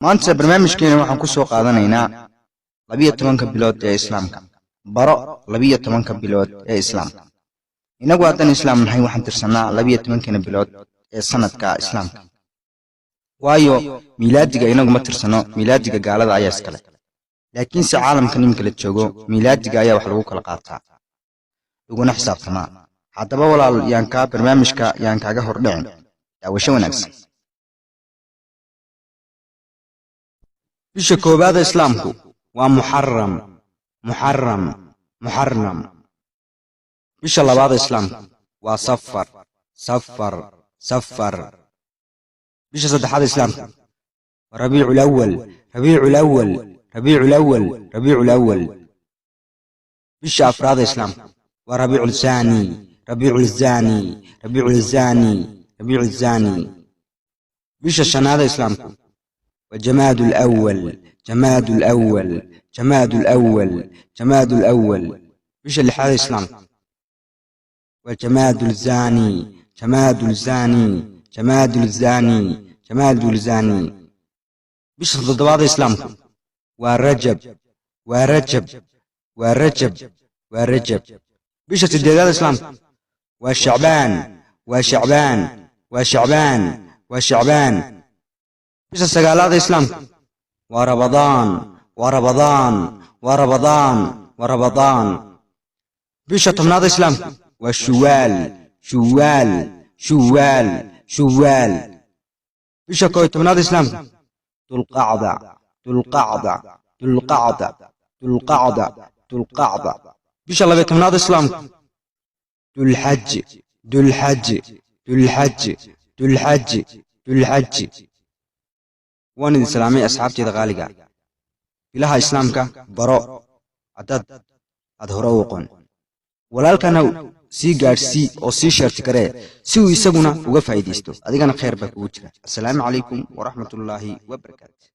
Maanta barnaamijkeena waxaan ku soo qaadanaynaa 12-ka bilood ee Islaamka. Baro 12-ka bilood ee Islaamka. Inagu haddaan Islaam nahay, waxaan tirsanaa 12-kana bilood ee sanadka Islaamka, waayo miilaadiga inagu ma tirsano. Miilaadiga gaalada ayaa iskale, laakiinse caalamkan iminka la joogo miilaadiga ayaa wax lagu kala qaataa laguna xisaabtamaa. Haddaba walaal, yaan kaa barnaamijka yaan kaaga hordhicin. Daawasho wanaagsan. Bisha koowaada Islaamku waa Muxaram, Muxaram, Muxaram. Bisha labaada Islaamku waa Safar, Safar, Safar. Bisha saddexaada Islaamku waa Rabiicu Lawal, Rabiicu Lawal, Rabiicu Lawal, Rabiicu Lawal. Bisha afraada Islaamku waa Rabiicu Lsaani, Rabiicu Lzaani, Rabiicu Lzaani, Rabiicu Lzaani. Bisha shanaada Islaamku waa Jamaadu Lawal, Jamaadu Lawal, Jamaadu Lawal, Jamaadu Lawal. Bisha lixaada Islaamku waa Jamaadu Lzaani, Jamaadu Lzaani, Jamaadu Lzaani, Jamaadu Lzaani. Bisha toddobaada Islaamku waa Rajab, waa Rajab, waa Rajab, waa Rajab. Bisha sideedaada Islaamku waa Shacbaan, waa Shacbaan, waa Shacbaan, waa Shacbaan. Bisha sagaalaada Islaamku waa Rabadaan, waa Rabadaan, waa Rabadaan, waa Rabadaan. Bisha 10aad Islaamku waa Shuwaal, Shuwaal, Shuwaal, Shuwaal. Bisha 11aad Islaamku Dulqacda, Dulqacda, Dulqacda, Dulqacda, Dulqacda. Bisha 12aad Islaamku Dulxaj, Dulxaj, Dulxaj, Dulxaj, Dulxaj. Waan idin salaamay, asxaabteyda qaaliga. Bilaha Islaamka baro haddaad aad hore u aqoon. Walaalkana sii gaadhsii oo sii share garee si uu isaguna uga faa'iidaysto. Adigana khayr baa kugu jira. Assalaamu calaykum waraxmatullaahi wabarakaatu.